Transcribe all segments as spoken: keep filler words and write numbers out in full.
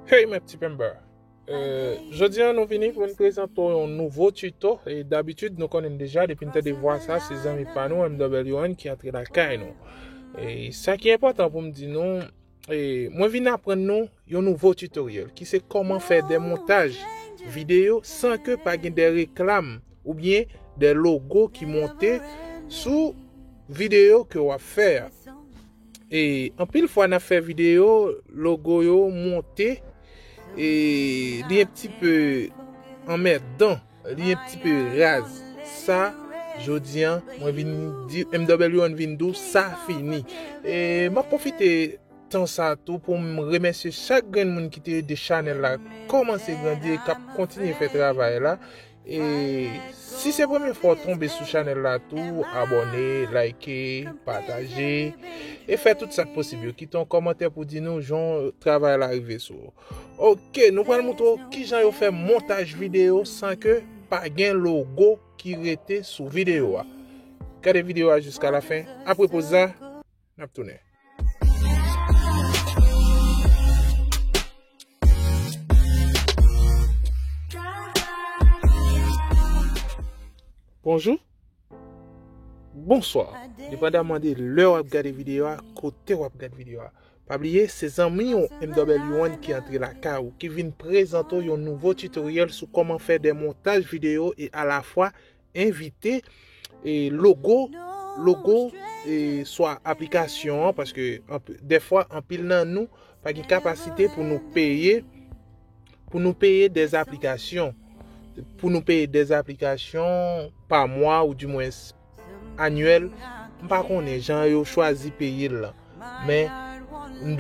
Hey, my petit member. Euh, jodi a nou vini pou n prezante w yon nouvo tuto. E dabitid, nou konnen deja, depi n tande vwa sa, se zanmi pa nou, M W N, ki antre lakay nou. E sa ki enpòtan pou m di nou, e mwen vin aprann nou yon nouvo tutoriel, ki se kòman fè de montaj videyo san ke pa gen de reklam oubyen de logo ki monte sou videyo ke w ap fè a. E anpil fwa n ap fè videyo, logo yo monte, e li un petit peu anmèdan, li un petit peu raz. Sa, jodi a, mwen vin di, M W N vin di w, sa fini. E m ap pwofite tan sa tou pou m remèsye chak grenn moun ki te ede chanèl la kòmanse grandi e k ap kontinye fè travay la. E si se premye fwa w tonbe sou chanèl la tou, abòne, like, pataje, e fè tout sa k posib yo. Kite yon kòmantè pou di nou jan travay la rive sou ou. Oke, nou pral montre w kijan yo fè montaj videyo san ke pa gen logo ki rete sou videyo a. Gade videyo a jiska lafen. Apre poz la, n ap tounen. Bonjou. Bonswa. Depandaman de lè w ap gade videyo a, kote w ap gade videyo a. Pa bliye, se zanmi w M W N ki antre lakay ou, ki vin prezante w yon nouvo tutoriel sou kòman fè de montaj videyo e alafwa envite e logo, logo, e swa aplikasyon an, paske anp-, dèfwa, anpil nan nou pa gen kapasite pou nou peye, pou nou peye de aplikasyon, pou nou peye de aplikasyon pa mwa ou dimwens anyèl. M pa konnen jan yo chwazi peye l lan. Men,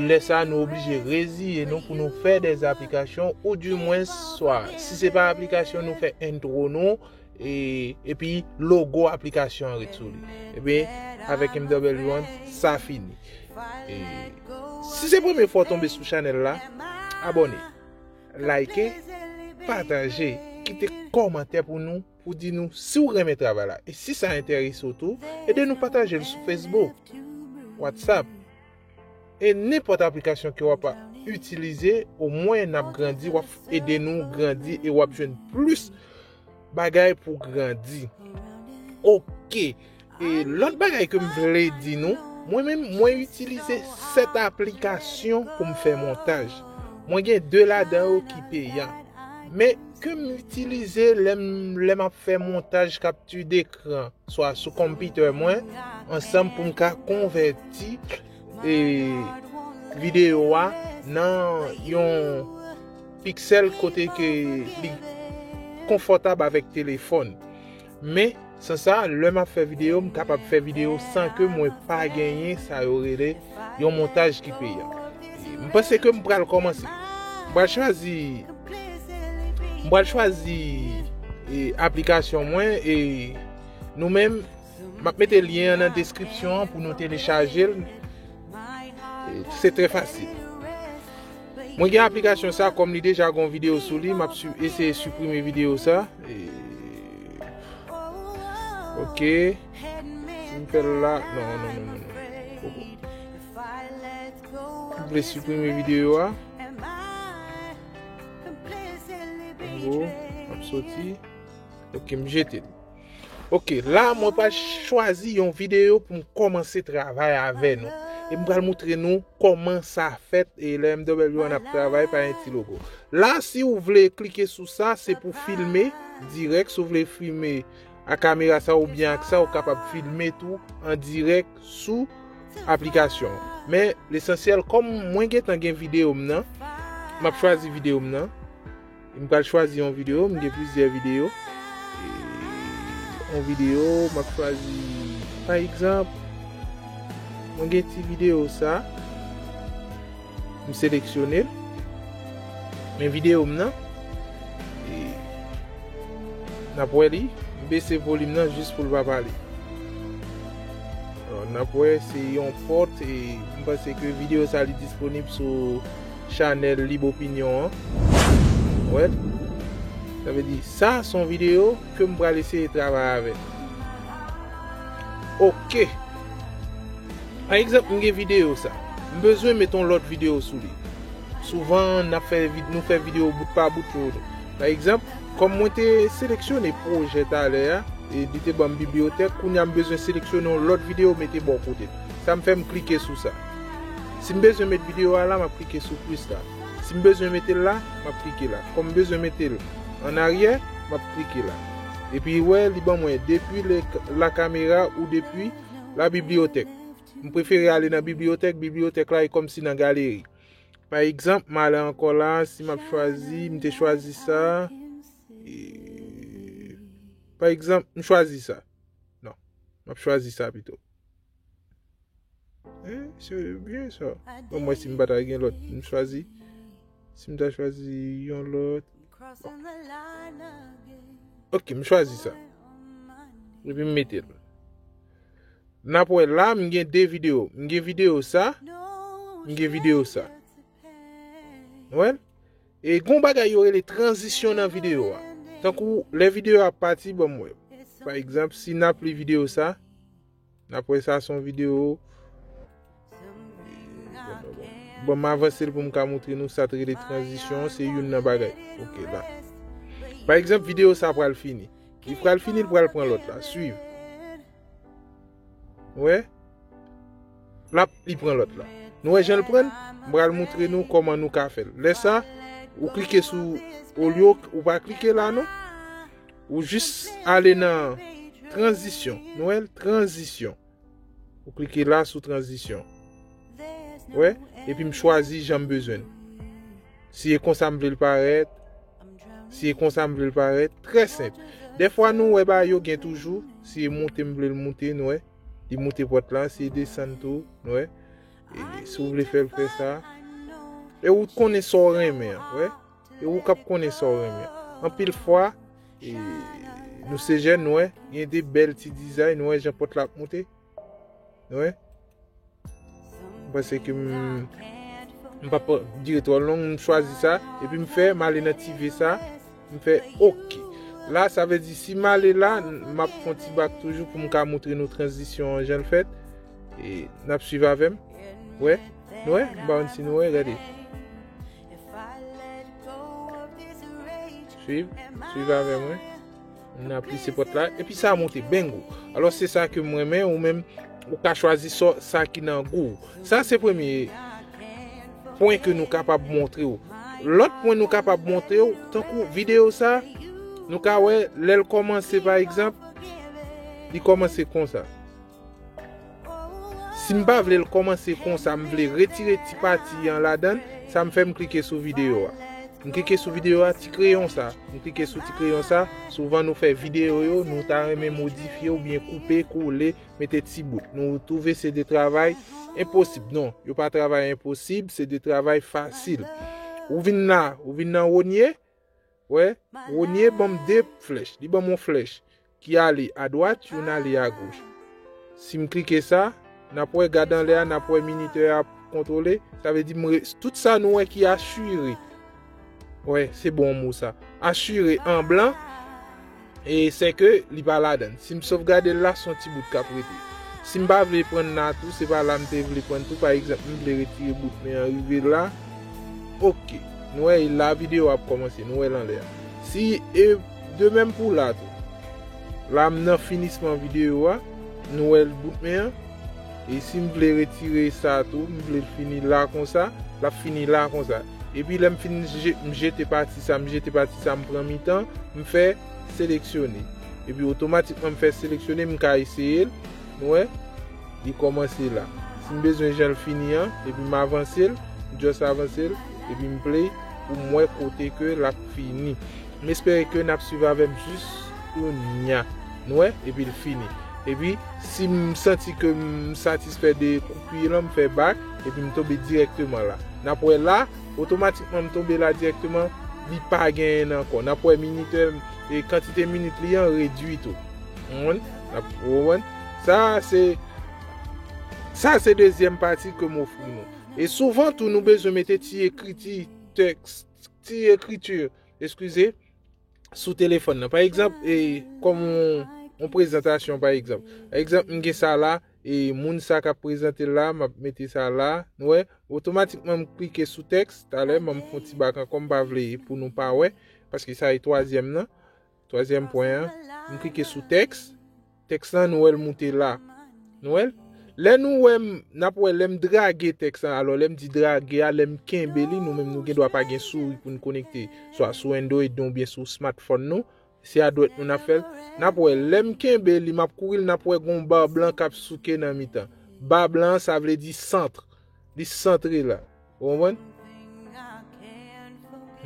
lè sa, nou oblije reziye nou pou nou fè de aplikasyon, ou dimwens, swa, si se pa aplikasyon, nou fè entwo nou, e, epi logo aplikasyon an ret sou li. Ebyen, avèk M W N, sa fini. E, si se premye fwa w tonbe sou chanèl la, abòne, like, pataje, kite kòmantè pou nou, pou di nou si w renmen travay la. E si sa enterese w tou, ede nou pataje l sou Facebook, WhatsApp, e nenpòt aplikasyon ke w ap itilize, omwen n ap grandi, w ap ede nou grandi e w ap jwenn plis bagay pou grandi. Oke. E lòt bagay ke m vle di nou, mwen menm, mwen itilize sèt aplikasyon pou m fè montaj. Mwen gen de ladan yo ki peyan. Men ke m itilize lè m, lè m ap fè montaj kapti dekran, swa sou konpitè mwen, ansanm pou m ka konvèti, e, videyo a nan yon piksèl kote ke li konfòtab avèk telefòn. Men, san sa, lè m ap fè videyo, m kapab fè videyo san ke mwen pa genyen sa yo rele yon montaj ki peyan. M panse ke m pral kòmanse. M pral chwazi, m pral chwazi, e, aplikasyon mwen, e nou menm, m ap mete lyen an nan deskripsyon an pou nou telechaje l. E, se trè fasil. Mwen gen aplikasyon sa, kòm li deja gon videyo sou li, m ap su-, eseye siprime videyo sa. E, oke. Si m fè l la, non, non, non, non, non. Poko. M vle siprime videyo a. Bon, m ap soti. Oke, m jete l. Oke, la mwen pral chwazi yon videyo pou m kòmanse travay avè nou. E m pral moutre nou kòman sa fèt e lè M W N ap travay pa yon ti logo. La, si w vle klike sou sa, se pou filme dirèk. Si w vle filme a kamera sa oubyen ak sa, ou kapab filme tou an dirèk sou aplikasyon. Men, lesansyèl, kòm mwen gentan gen videyo m nan, m ap chwazi videyo m nan. M pral chwazi yon videyo, m gen plizyè videyo. E, yon videyo, m ap chwazi, pa egzanp, mwen gen ti videyo sa, m seleksyone l. Men videyo m nan, e, n ap wè li, m bese volim nan jis pou l pa pale. Alò, n ap wè, se yon pòt, e m panse ke videyo sa li disponib sou chanèl Lib Opinyon an. Wè. Sa vle di, sa se yon videyo ke m pral eseye travay avè l. Oke. Pa egzanp, m gen videyo sa. M bezwen met yon lòt videyo sou li. Souvan, n ap fè vid-, nou fè videyo bout pa bout pou nou. Pa egzanp, kòm mwen te seleksyone pwojè talè a, e li te ban m bibliyotèk, kounye a m bezwen seleksyone yon lòt videyo mete bò kote l. Sa m fè, m klike sou sa. Si m bezwen met videyo a la, m ap klike sou plis la. Si m bezwen mete l la, m ap klike la. Kòm m bezwen mete l an aryè, m ap klike la. Epi, wè, li ban mwen depuis le, la caméra ou depuis la bibliothèque. M prefere ale nan bibliyotèk, bibliyotèk la e kòmsi nan galeri. Pa egzanp, m ale ankò la, si m ap chwazi, m te chwazi sa. E, pa egzanp, m chwazi sa. Non, m ap chwazi sa pito. Eh, se byen sa. Bon, mwen, si m pa ta gen lòt, m chwazi. Si m ta chwazi yon lòt. Bon. Ok, m chwazi sa. Epi m mete l. N ap wè la, m gen de videyo. M gen videyo sa. M gen videyo sa. Nou wè l? E gon bagay yo rele tranzisyon nan videyo a. Tankou lè videyo a ap pati, ban m wè. Pa egzanp, si n ap li videyo sa, n ap wè sa se yon videyo. Bon, m avanse l pou m ka montre nou sa t rele tranzisyon, se youn nan bagay. Ok, la. Pa egzanp, videyo sa pral fini. Li pral fini, li pral pran lòt la. Swiv. Wè? L ap, li pran lòt la. Nou wè jan l pran l? M pral montre nou kòman nou ka fè l. Lè sa, ou klike sou, olye ou pa klike la, non? Ou jis ale nan tranzisyon. Nou wè l? Tranzisyon. Ou klike la sou tranzisyon. Wè? Epi m chwazi jan m bezwen l. Si e konsa m vle l parèt, si e konsa m vle l parèt, trè senp. Dèfwa nou wè bagay yo gen toujou, si e moute m vle l moute, nou wè. Li moute pòt la, si e desann tou, nou wè. E si w vle fè l fè sa. E ou konnen sa w renmen an, wè. E ou k ap konnen sa w renmen an. Anpil fwa, e, nou se jèn, nou wè, gen de bèl ti dizay, nou wè jan pòt la ap moute. Nou wè? M panse ke m, m p ap dire twò long, m chwazi sa, epi m fè, m ale nan ti V sa, m fè ok. La, sa vle di, si m ale la, m ap fè yon ti bak toujou pou m ka montre nou tranzisyon an jan l fèt. E n ap swiv avè m. Wè? Nou wè? M pa konn si nou wè, gade. Swiv, swiv avè mwen. N ap plise pòt la, epi sa moute, bengo. Alò, se sa ke m renmen, ou menm, ou ka chwazi sa, sa ki nan gou w. Sa se premye pwen ke nou kapab montre w. Lòt pwen nou kapab montre w, tankou videyo sa, nou ka wè, lè l kòmanse, pa egzanp, li kòmanse konsa. Si m pa vle l kòmanse konsa, m vle retire ti pati an ladan l, sa m fè, m klike sou videyo a. M klike sou videyo a, ti kreyon sa. M klike sou ti kreyon sa. Souvan nou fè videyo yo, nou ta renmen modifye oubyen koupe, kole, mete ti bout. Nou twouve se de travay enposib. Non, yo pa travay enposib, se de travay fasil. Ou vin la, ou vin nan wonye, wè, wonye ban m de flèch. Li ban m yon flèch ki ale adwat, youn ale agoch. Si m klike sa, n ap wè, gade anlè a, n ap wè minitè a ap kontwole. Sa vle di m re-, tout sa nou wè ki asire. Wè, se bon mo sa. Asire an blan, e se ke li pa ladan l. Si m sovgade l la, se yon ti bout k ap rete. Si m pa vle pran n la tou, se pa la m te vle pran n tou. Pa egzanp, m vle retire bout men an rive la. Ok. Nou wè, e la videyo ap kòmanse. Nou wè l anlè a. Si, e de menm pou la tou. La, m nan finisman videyo a. Nou wè l bout men an. E si m vle retire sa tou, m vle l fini la konsa, l ap fini la konsa. Epi lè m fin je-, m jete pati sa, m jete pati sa, m pran mitan, m fè seleksyone. Epi otomatikman m fè seleksyone, m ka eseye l. Nou wè? Li kòmanse la. Si m bezwen jan l fini an, epi m avanse l, m just avanse l, epi m play pou m wè kote ke l ap fini. M espere ke n ap swiv avè m jis kounya. Nou wè? Epi l fini. Epi, si m santi ke m satisfè de koupi lan, m fè back, epi m tonbe dirèkteman la. N ap wè la, otomatikman m tonbe la dirèkteman, li pa genyen ankò. N ap wè minitè, e kantite minit li an redui tou. Ou konprann? N ap, ou konprann? Sa se, sa se dezyèm pati ke m ofri nou. E souvan tou nou bezwen mete ti ekriti, tèks, ti ekriti, eskize, sou telefòn nan. Pa egzanp, e, kòm yon, yon prezantasyon, pa egzanp. Pa egzanp, m gen sa la, e moun sa k ap prezante l la, m ap mete sa la. Nou wè, otomatikman m klike sou tèks. Talè, ban m fè yon ti bak ankò, m pa vle pou nou pa wè, paske sa e twazyèm nan. Twazyèm pwen an, m klike sou tèks. Tèks lan, nou wè l moute la. Nou wè l? Lè nou wè m, n ap wè lè m drage tèks lan. Alò, lè m di drage a, lè m kenbe li, nou menm nou gen dwa pa gen souri pou n konekte, swa sou Android nou oubyen sou smartphone nou. Se a dwèt nou n ap fè l. N ap wè, lè m kenbe li, m ap kouri l, n ap wè gon ba blan k ap souke nan mitan. Ba blan an, sa vle di sant. Li santre la. Ou konprann?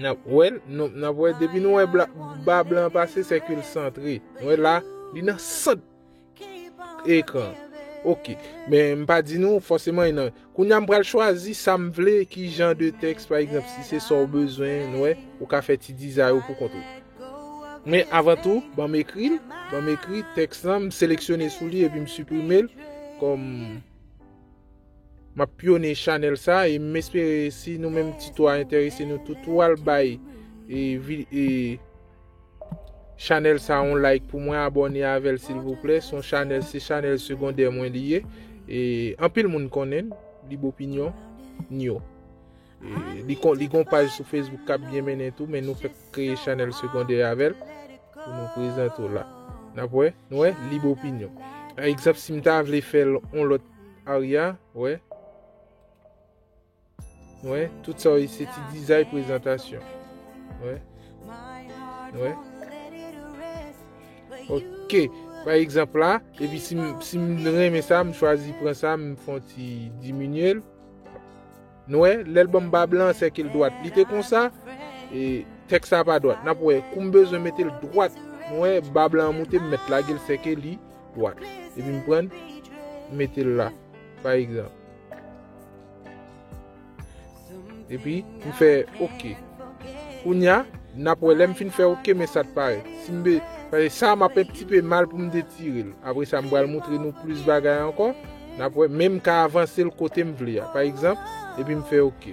N ap wè l, nou, n ap wè, depi nou wè bla-, ba blan an pase, sèke l santre. Nou wè la, li nan sant ekran. Ok. Men m pa di nou fòseman li nan. Kounye a m pral chwazi sa m vle, ki jan de tèks, pa egzanp, si se sa w bezwen, nou wè, ou ka fè ti dizay ou pou kont ou. Men avan tou, ban m ekri l, ban m ekri tèks lan, m seleksyone sou li epi m siprime l kòm m ap pyone chanèl sa e m espere si nou menm tito a enterese nou tou, tou al bay e, vi- e chanèl sa yon like pou mwen, abòne avè l silvouplè. Se yon chanèl, se chanèl segondè mwen li ye. E anpil moun konnen l, Lib Opinyon Nyo. E li kon, li gon paj sou Facebook k ap byen mennen tou, men nou fèk kreye chanèl segondè avè l pou nou prezante w la. N ap wè, nou wè, Lib Opinyon. Pa egzanp, si m ta vle fè l yon lòt arya, wè. Wè, tout sa yo se ti dizay prezantasyon. Wè. Wè. Ok. Pa egzanp la, epi si m, si m renmen sa, m chwazi pran sa, m fè yon ti diminye l. Nou wè, lè l ban m ba blan an, sèke l dwat. Li te konsa, e tèks la pa dwat. N ap wè, kou m bezwen mete l dwat. Nou wè, ba blan an moute, m mèt lage l, sèke li dwat. Epi m pran, m mete l la, pa egzanp. Epi, m fè ok. Kounye a, n ap wè lè m fin fè ok, men sa t parèt. Si m be, paske sa m ap un petit peu mal pou m detire l. Apre sa, m pral montre nou plis bagay ankò. N ap wè, men m ka avanse l kote m vle a. Pa egzanp, epi m fè ok.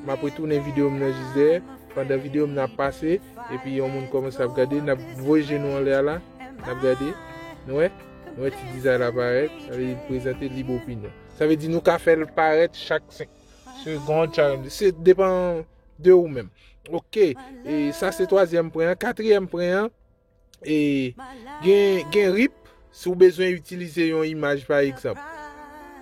M ap retounen videyo m nan jis dèyè. Pandan videyo m nan ap pase, epi yon moun kòmanse ap gade, n ap voye je nou anlè a la, n ap gade. Nou wè? Nou wè ti dizay la parèt, sa vle di l prezante Lib Opinyon. Sa vle di nou ka fè l parèt chak senk segonn, chak, se depann de ou menm. Ok, e sa se twazyèm pwen an. Katriyèm pwen an, e gen, gen rip, si w bezwen itilize yon imaj pa egzanp.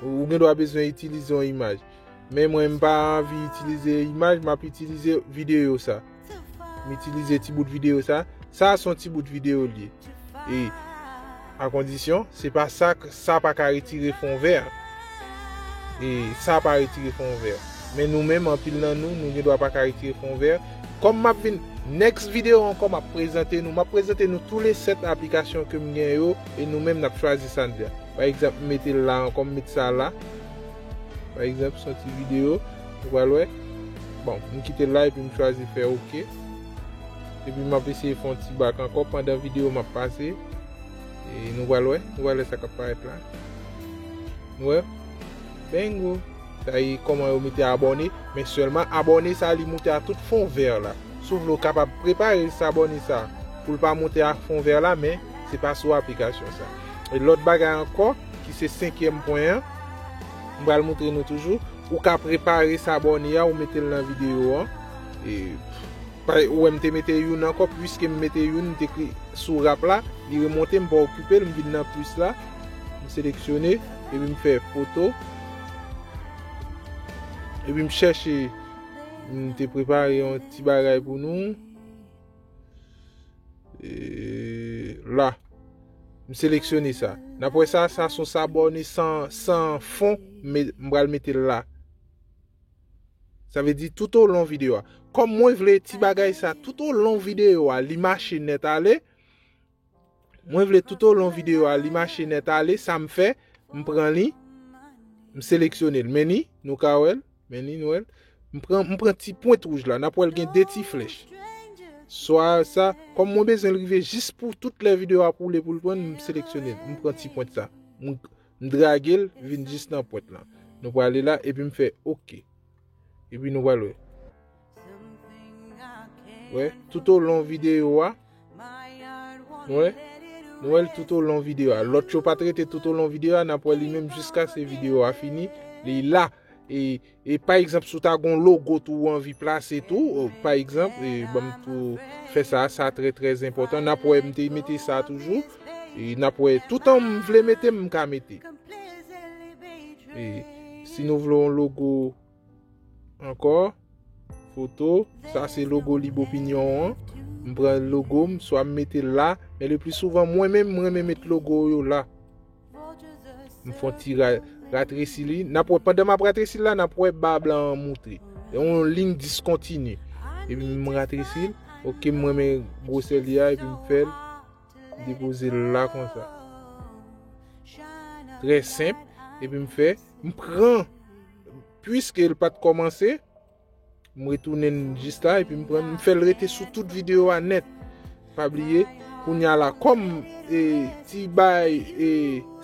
Ou gen dwa bezwen itilize yon imaj. Men mwen m pa anvi itilize imaj, m ap itilize videyo sa. M itilize ti bout videyo sa. Sa se yon ti bout videyo l ye. E a kondisyon, se pa sa, sa pa ka retire fon vè. E sa pa retire fon vè. Men nou menm, anpil nan nou, nou gen dwa pa ka retire fon vè. Kòm m ap vin, next videyo ankò, m ap prezante nou. M ap prezante nou tou le sèt aplikasyon ke m gen yo, e nou menm n ap chwazi sa n vle. Pa egzanp, m mete l la ankò, m met sa la. Pa egzanp, se yon ti videyo. Nou pral wè. Bon, m kite l la epi m chwazi fè ok. Epi m ap eseye fè yon ti bak ankò pandan videyo m ap pase. E nou pral wè, nou pral wè sa k ap parèt la. Nou wè? Bingo! Sa e kòman yo mete abòne, men sèlman abòne sa li moute a tout fon vè la. Si w vle w kapab prepare sa abòne sa pou l pa moute a fon vè la, men se pa sou aplikasyon sa. E lòt bagay ankò, ki se senkyèm pwen an, m pral montre nou toujou, ou ka prepare sa abòne a, ou mete l nan videyo an. E Pa, ou wè m te mete youn ankò, piske m mete youn, m te kri sou rap la, li remonte, m pa okipe l, m vin nan plis la, m seleksyone, epi m fè foto, epi m chèche, m te prepare yon ti bagay pou nou. E, la, m seleksyone sa. N ap wè sa, sa se yon abòne san, san fon, m, m pral mete l la. Sa vle di toutolon videyo a. Kòm mwen vle ti bagay sa toutolon videyo a, li mache nèt ale. Mwen vle toutolon videyo a, li mache nèt ale. Sa m fè, m pran li, m seleksyone l. Men ni, nou ka wè l. Men ni, nou wè l. M pran, m pran ti pwent wouj la. N ap wè l gen de ti flèch. Swa sa, kòm mwen bezwen l rive jis pou tout lè videyo a pou l, pou l pran, m seleksyone l. M pran ti pwent sa. M M drage l vin jis nan pwent lan. Nou prale la, epi m fè ok. Epi nou pral wè. Wè, toutolon videyo a. Wè. Nou wè l tout olon videyo a. Lòt yo pa t rete tout olon videyo a, n ap wè li menm jiskaske videyo a fini. Li la. E, e pa egzanp, si w ta gon logo tou ou anvi plase tou, pa egzanp, e, ban m tou fè sa, sa trè, trè enpòtan. N ap wè m te mete sa toujou. E n ap wè, toutan m vle mete, m ka mete. E si nou vle yon logo ankò, foto, sa se logo Libre Opinion an. M pran logo m, swa m mete l la, men le pli souvan, mwen menm, mwen renmen met logo yo la. M fè yon ti ra-, ratresi li. N ap wè, pandan m ap ratresi l la, n ap wè ba blan an moute. E yon liy diskontini. Epi m ratresi l. Ok, m renmen gwosè li a, epi m fè l. M depoze l la konsa. Trè senp. Epi m fè, m pran, piske l pa t kòmanse, m retounen l jis la, epi m pran, m fè l rete sou tout videyo a nèt. Pa bliye, kounye a la, kòm, e, ti bay, e,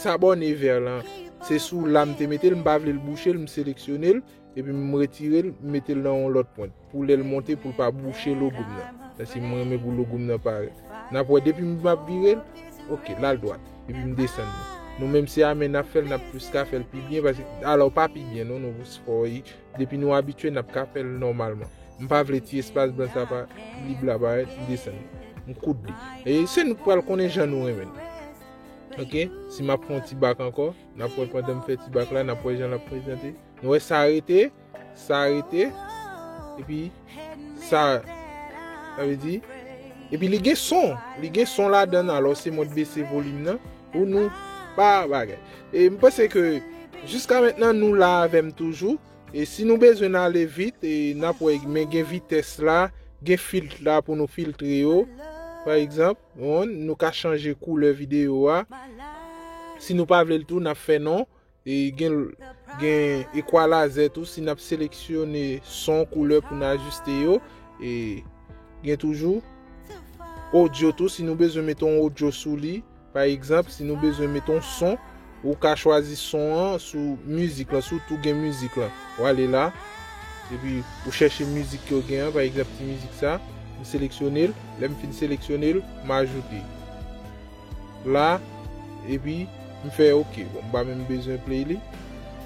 sabòne vè lan, se sou la m te mete l, m pa vle l bouche l, m seleksyone l, epi m retire l, m mete l nan yon lòt pwent. Pou lè l monte, pou l pa bouche logo m nan. Paske mwen renmen pou logo m nan parèt. N ap wè depi m ap vire l, ok, l al dwat. Epi m desann li. Nou menm se a men n ap fè l, n ap plis ka fè l pi byen, paske, alò pa pi byen, non, nou fò, depi nou abitye, n ap ka fè l nòmalman. M pa vle ti espas blan sa pa, li bla parèt, m desann li. M koud li. E se nou k pral konnen jan nou renmen l. Ok? Si m ap fè yon ti bak ankò, n ap wè pandan m fè ti bak la, n ap wè jan l ap prezante. Nou wè sa rete, sa rete, epi sa, sa vle di, epi li gen son, li gen son ladan l, alò se mwen t bese volim nan, pou nou pa bagay. E m panse ke jiska mentnan nou la avè m toujou, e si nou bezwen n ale vit, e n ap wè, men gen vitès la, gen filt la pou nou filtre yo, pa egzanp, nou, nou ka chanje koulè videyo a, si nou pa vle l tou, n ap fè non, e gen, gen equalizer tou, si n ap seleksyone son, koulè pou n ajiste yo, e gen toujou odyo tou, si nou bezwen mete yon odyo sou li, pa egzanp, si nou bezwen mete yon son, ou ka chwazi son an sou mizik lan, si w tou gen mizik lan, ou ale la, epi ou chèche mizik ke w gen an, pa egzanp, ti mizik sa, m seleksyone l, lè m fin seleksyone l, m ajoute. La, epi m fè ok. Bon, m pa menm bezwen play li.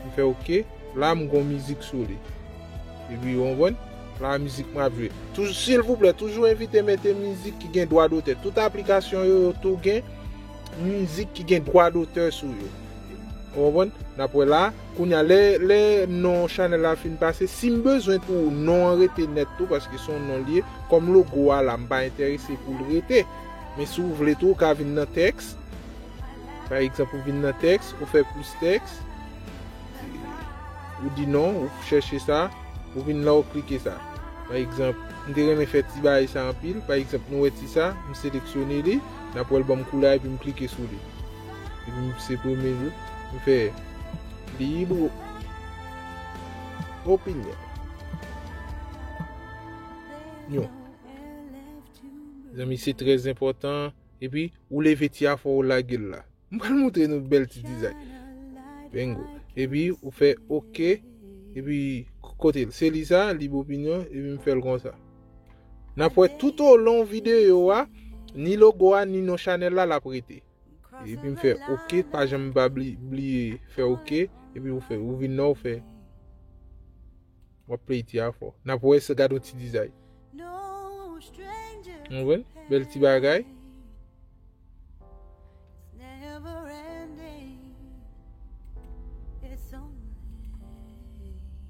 M fè ok. La, m gon mizik sou li. Epi, ou konprann? La, mizik m ap jwe. Toujou, silvouplè, toujou evite mete mizik ki gen dwa dotè. Tout aplikasyon yo, yo tou gen mizik ki gen dwa dotè sou yo. Ou konprann? N ap wè la. Kounye a, lè, lè non chanèl la fin pase, si m bezwen tou non an rete nèt tou, paske se yon non l ye, kòm logo a la, m pa enterese pou l rete. Men si w vle tou, ou ka vin nan tèks. Pa egzanp, ou vin nan tèks, ou fè plis tèks. Ou di non, ou chèche sa, ou vin la, ou klike sa. Pa egzanp, m te renmen fè ti bagay sa anpil. Pa egzanp, nou wè ti sa, m seleksyone li, n ap wè l ban m koulè a, epi m klike sou li. Epi m siprime li, m fè Libre Opinion. Zanmi, se trè enpòtan. Epi, ou leve ti afè w, ou lage l la. M pral montre nou bèl ti dizay. Bingo. Epi, ou fè ok. Epi, kote l? Se li sa, Libre Opinion. Epi, m fè l konsa. N ap wè tout olon videyo a, ni logo a, ni non chanèl la, l ap rete. Epi, m fè ok, pa janm pa bli-, bliye fè ok. Epi, ou fè, ou vin nan, ou fè. W ap play ti afè w. N ap wè sa, gade yon ti dizay. Ou konprann? Bèl ti bagay.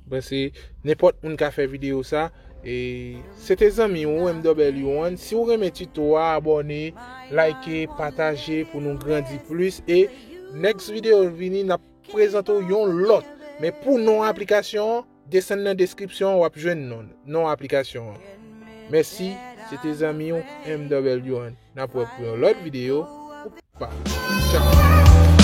Mwen panse nenpòt moun ka fè videyo sa. E se te zanmi w, M W One. Si w renmen tito a, abòne, like, pataje pou nou grandi plis. E next videyo vini, n ap prezante w yon lòt. Men pou non aplikasyon an, desann nan deskripsyon an, w ap jwenn non, non aplikasyon an. Mèsi, se te zanmi w, M W One. N ap wè pou yon lòt videyo. Ou pa. Tchao.